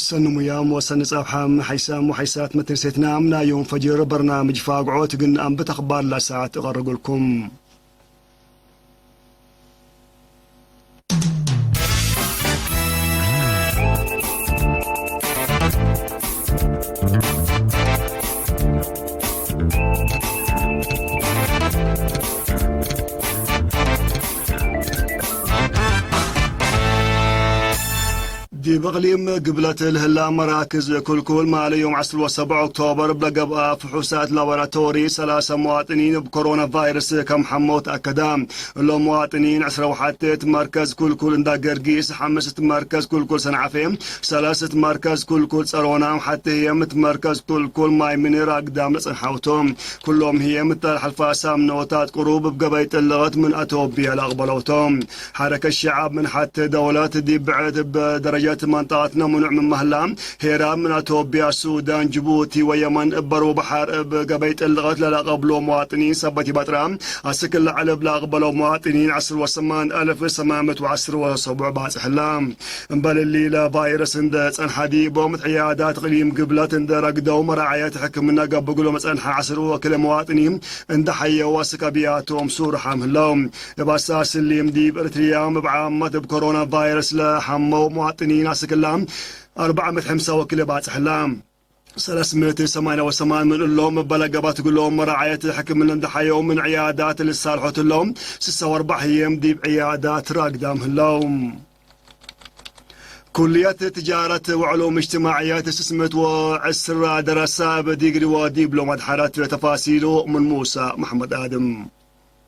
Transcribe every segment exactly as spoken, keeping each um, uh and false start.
ሰኒ ሙያም ወሰኒ ጸብሐም፣ ሐይሳም ወሐይሳት መትንሴትናም ናይ ዮም ፈጅር በርናምጅ ፋግዖት እግል ነአንብት አኽባር ለሰዓት እቀርግልኩም። ዲብ እቅሊም ግብለት ለህላ መራክዝ ኩልኩል፣ ማለ ዮም ዐስር ወሰብዕ ኦክቶበር እብ ለገብአ ፍሑሳት ላቦራቶሪ፣ ሰላሰ መዋጥኒን እብ ኮሮና ቫይረስ ከም ሐመው ተአከደ። እሎም መዋጥኒን፣ ዕስረ ወሐቴ እት መርከዝ ኩልኩል እንዳ ገርጊስ፣ ሐምስ እት መርከዝ ኩልኩል ሰንዓፌ፣ ሰለስ እት መርከዝ ኩልኩል ጸሮናም፣ ሐቴ ህዬም እት መርከዝ ኩልኩል ማይ ምኒር አግዳም ለጸንሐው ቶም። ኩሎም ህዬም እተ ለሐልፋ ሳምኖታት ቅሩብ እብ ገበይ ጥልቀት ምን አቶብየ ለአቅበለው ቶም። ሐረከት ሸዐብ ምን ሐቴ ደውለት ዲብ ብዕድ እብ ደረጀት መንጠቀትነ ምኑዕ ምን መህላ፣ ሄራብ ምን አቶብያ፣ ሱዳን፣ ጅቡቲ ወየመን እብ በሩ በሐር እብ ገበይ ጥልቀት ለለአቀብሎ መዋጥኒን ሰበት ኢበጥራ፣ አስክ ለዐል እብ ለአቅበለው መዋጥኒን ዐስር ወሰማን አልፍ ሰማን ምእት ወዐስር ወሰቡዕ ባጽሕ ህላ። እምበል እሊ፣ ለቫይረስ እንደ ጸንሐ ዲቦም እት ዕያዳት እቅሊም ግብለት እንደ ረግደው መራዐየት ሕክምና ገብእ እግሎም ጸንሐ ዐስር ወክልኤ መዋጥኒን እንደ ሐየው አስክ አብያቶም ሱርሓም ህለው። እብ አሳስ እሊም ዲብ ኤሪትርያም እብ ዓመት እብ ኮሮና ቫይረስ ለሐመው መዋጥኒን አስክ እላ አርበዕ ምእት ሐምሳ ወክልኤ ባጽሕ ህላ። ሰለስ ምእት ሰማንያ ወሰማን ምን እሎም እበ ለገበት እግሎም መራዐየት ሕክምና እንደ ሐየው ምን ዕያዳት ልሳልሖት እሎም፣ ስሳ ወአርበዕ ህዬም ዲብ ዕያዳት ራግዳም ህለው። ኩልየት ትጃረት ወዕሉም እጅትማዕየት ስስ ምእት ወዐስር ደረሰ እብ ዲግሪ ወዲብሎም አድሐረት። ተፋሲሉ ምን ሙሳ መሐመድ አድም።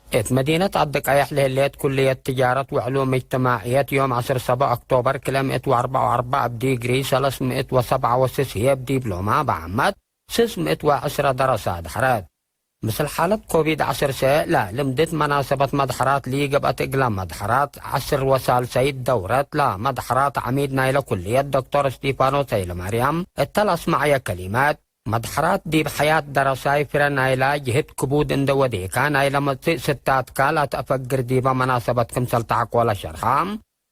እት መዲነት አዲ ቀየሕ ለህሌት ኩልየት ትጃረት ወዕሉም እጅትማዕየት፣ ዮም ዐስር ሰብዕ ኦክቶበር ክልኤ ምእት ወአርበዕ ወአርበዕ እብ ዲግሪ፣ ሰለስ ምእት ወሰብዓ ወስስ ህዬ እብ ዲብሎማ በዓመት ስስ ምእት ወዐስረ ደረሰ አድሐረት። ምስል ሓለት ኮቪድ ዐሰርተ፣ ለልምድት መናሰበት መድሐራት ሊገብአት እግለ መድሐራት ዐስር ወሳልሰይት ደውረት ለመድሐራት ዐሚድ ናይለ ኩልየት ዶክተር እስቲፋኖስ ሀይለማርያም እተ ለአስመዐየ ከሊመት፣ መድሐራት ዲብ ሐያት ደረሳይ ፍረ ናይላ ጅህድ ክቡድ እንደ ወዴካ፣ ናይለ መጽእ ስታትካ ለተአፈግር ዲበ መናሰበት ክምሰል ተሐቆለ ሸርሐ።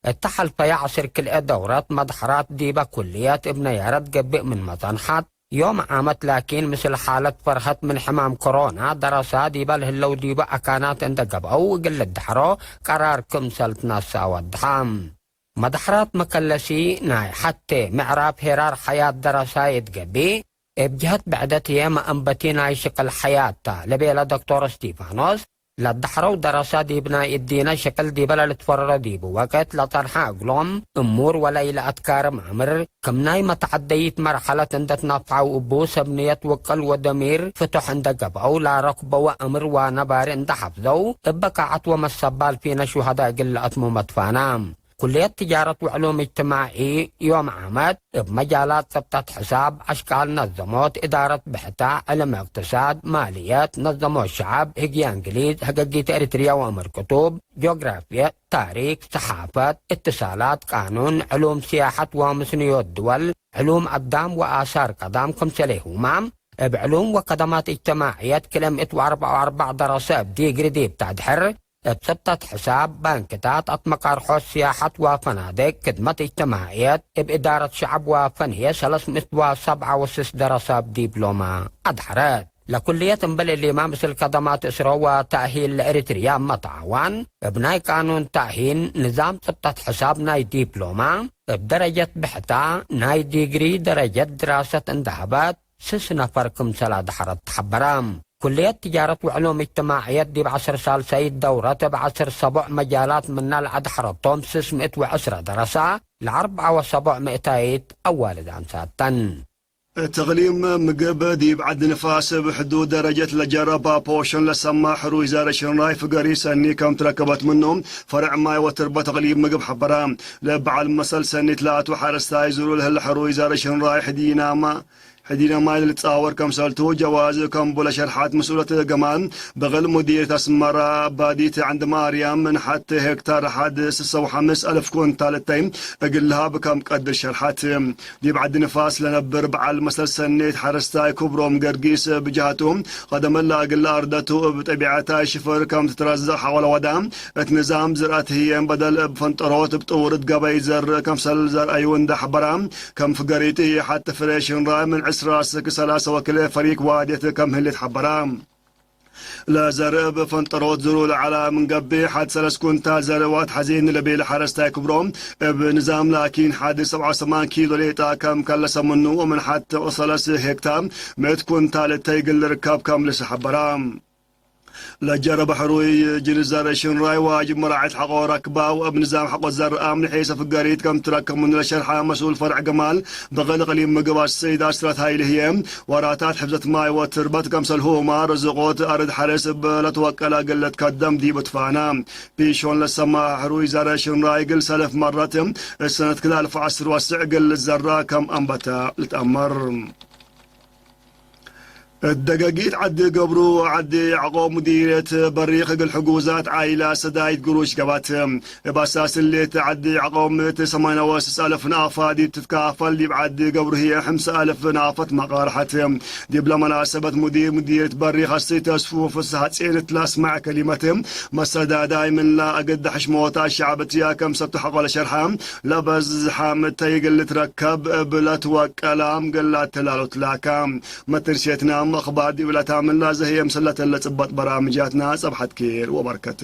እተ ሐልፈየ ዐስር ክልኤ ደውረት መድሐራት ዲበ ኩልየት እብ ነያረት ገብእ ምንመ ጸንሐት፣ ዮም ዓመት ላኪን፣ ምስል ሓለት ፈርሀት ምን ሕማም ኮሮና፣ ደረሳ ዲበ ለህለው ዲበ አካናት እንደ ገብአው እግል ልድሐሮ ቀራር ክምሰል ትነሰአ ወድሐ። መድሐራት መከለሲ ናይ ሐቴ ምዕራፍ ሄራር ሐያት ደረሳይ እት ገብእ፣ እብ ጀሀት ብዕደት ህዬ መአንበቲ ናይ ሽቅል ሐያት ተ፣ ለቤለ ዶክተር እስቲፋኖስ፣ ለደሐረው ደረሰ ዲብ ናይ እዲነ ሽቅል ዲበ ለልትፈረረ ዲቡ ወቅት ለጸንሐ እግሎም እሙር ወለኢለአትካርም አምር፣ ክም ናይ መተዐደይት መርሐለት እንደ ትነፍዐው እቡ፣ ሰብ ንየት ውቅል ወደሚር ፍቶሕ እንደ ገብአው፣ ላረክበወ አምር ወነባሪ እንደ ሐፍዘው፣ እበ ካዐት ወመሰባል ፊነ ሹሀዳ እግል ለአትሙ መትፋና። ኩልየት ትጃረት ወዕሉም እጅትማዒ ዮም ዓመት እብ መጃላት ጽብጠት ሕሳብ፣ አሽቃል ነዘሞት፣ እዳረት ብሕታ፣ ዕልም እቅትሳድ፣ ማልየት፣ ነዘሞት ሸዐብ፣ ህግየ እንግሊዝ፣ ህገጊት ኤሪትርያ ወእምር ክቱብ፣ ጆግራፍየት፣ ታሪክ፣ ሰሓፈት፣ እትሳላት፣ ቃኑን፣ ዕሉም ስያሐት ወምስንዮት ድወል፣ ዕሉም አዳም ወአሳር ቀዳም ክምሰሌሁማ፣ እብ ዕሉም ወከደማት እጅትማዕየት ክልኤ ምእት ወአርበዕ ወአርበዕ ደረሰ እብ ዲግሪ ዲብ ተድሕር፣ እብ ጽብጠት ሕሳብ፣ ባንክታት፣ አትመቃርሖት፣ ስያሐት ወፈናድቅ፣ ክድመት እጅትማዕየት፣ እብ እዳረት ሸዐብ ወፈን ህዬ ሰለስ ምእት ወሰብዓ ወስስ ደረሰ እብ ዲብሎማ አድሐረት። ለኩልየት እምበል እሊመ ምስል ከደማት እስሮ ወተእሂል ለኤሪትርያ መትዓዋን፣ እብ ናይ ቃኑን ተእሂን፣ ንዛም ጽብጠት ሕሳብ ናይ ዲብሎማ፣ እብ ደረጀት ብሕታ፣ ናይ ዲግሪ ደረጀት ድራሰት እንደ ሀበት፣ ስስ ነፈር ክምሰል አድሐረት ተሐበረ። ኩልየት ትጃረት ወዕሉም እጅትማዕየት ዲብ ዐስር ሳልሰይት ደውረት እብ ዐስር ሰቦዕ መጃላት ምና ለአድሐረቶም ስስ ምእት ወዐስረ ደረሰ፣ ለአርበዐ ወሰቦዕ ምእታይት አዋልድ አንሳተን። እት እቅሊም ምግብ ዲብ ዐድ ንፋስ እብ ሕዱድ ደረጀት ለጀረባ ፖሽን ለሰማ ሕሩይ ዛረ ሽንራይ ፍገሪ ሰኒ ከም ትረከበት ምኑ ፈርዕ ማይ ወትርበት እቅሊም ምግብ ሐበረ። ለበዓል መሰል ሰኒ ትላቱ ሐረስታይ ዙሩ ለህለ ሕሩይ ዛረ ሽንራይ ሕዲናማ ሕዲነ ማይ ለልትጻወር ከምሰልቱ ጀዋዝ ከምቡ ለሸርሐት መስኡለት ገማል በግል ሙዲርየት አስመራ አባዲት ዐንድ ማርያም፣ ምን ሐቴ ሄክታር ሐድ ስሰ ወሐምስ አልፍ ኩንታል እተይ እግል ለሀብ ከም ቀድር ሸርሐት። ዲብ ዐዲ ንፋስ ለነብር በዐል መሰል ሰኔት ሐረስታይ ክብሮም ገርጊስ ብጅሀቱ፣ ቀደመ ለእግል አርደቱ እብ ጠቢዐታይ ሽፍር ከም ትትረዘቅ ሐቆ ለወዳ፣ እት ንዛም ዝርአት ህዬ በደል እብ ፈንጠሮት እብ ጥውርት ገበይ ዘርእ ከምሰል ዘርአዩ እንደ ሐበራ፣ ከም ፍገሪት ህዬ ሐቲ ፍሬ ሽንራይ ምን ዕስራ እስክ ሰላሰ ወክልኤ ፈሪክ ዋድየት ከም ህሌት ሐበራ። ለዘርእ እብ ፈንጠሮት ዝሩ ለዐላ ምን ገብእ፣ ሐድ ሰለስ ኩንታል ዘርእ ወአትሐዜኒ ለቤለ ሐረስታይ ክብሮም፣ እብ ንዛም ላኪን ሐድ ሰብዓ ወሰማን ኪሎ ሌጣ ከም ከለሰ ምኑ፣ ወምን ሐድ ሰለስ ሄክታር ምእት ኩንታል እተይ እግል ልርከብ ከም ልሰሐበራ። ለጀረበ ሕሩይ ጅንስ ዘርእ ሽንራይ ዋጅብ መራዐት ሐቆ ረክባ፣ ወእብ ንዛም ሐቆ ዘርእ አምኒ ሔሰ ፍገሪት ከም ትረከብ ምኑ ለሸርሐ መስኡል ፈርዕ ገማል፣ በግል እቅሊም ምግብ አሰይድ አስራት ሀይል ህዬ፣ ወራታት ሕፍዘት ማይ ወትርበት ከምሰልሁመ ርዝቆት አርድ ሐርስ እብ ለትወቀለ እግል ልትከደም ዲብ ትፋነ። ፒሾን ለሰማ ሕሩይ ዘረ ሽንራይ እግል ሰለፍ መረት እት ሰነት ክልኤ አልፍ ወዐስር ወስዕ እግል ልትዘራ ከም አንበተ ልትአመር። እት ደገጊት ዐዲ ገብሩ ወዐዲ ያዕቆብ ሙዲርየት በሪክ እግል ሕጉዛት ዓኢላ ሰዳይት ግሩሽ ገባት። እብ አሳስ እሌት ዐዲ ያዕቆብ ምእት ሰማንያ ወስስ አልፍ ናፋ ዲብ ትትካፈል፣ ዲብ ዐዲ ገብሩ ህዬ ሕምሰ አልፍ ናፈት ማቃርሐት። ዲብለ መናሰበት ሙዲር ሙዲርየት በሪክ አሰይድ ተስፉ ፍስሐ ጼን እት ለአስመዐ ከሊመት፣ መሰዳዳይ ምንላ አግደ ሕሽሞታ ሸዕብትያ ከምሰቱ ሐቆ ለሸርሐ፣ ለበዝሐ ምተይ እግል ልትረከብ እብ ለትወቀለ እግል ለአተላሉ ትላካ። መትርሴትናም አክባር ዲብለታ ምንላ ዘህየም ሰለተ ለጽበጥ በራምጃትና ጸብሐት ኬር ወበርከት።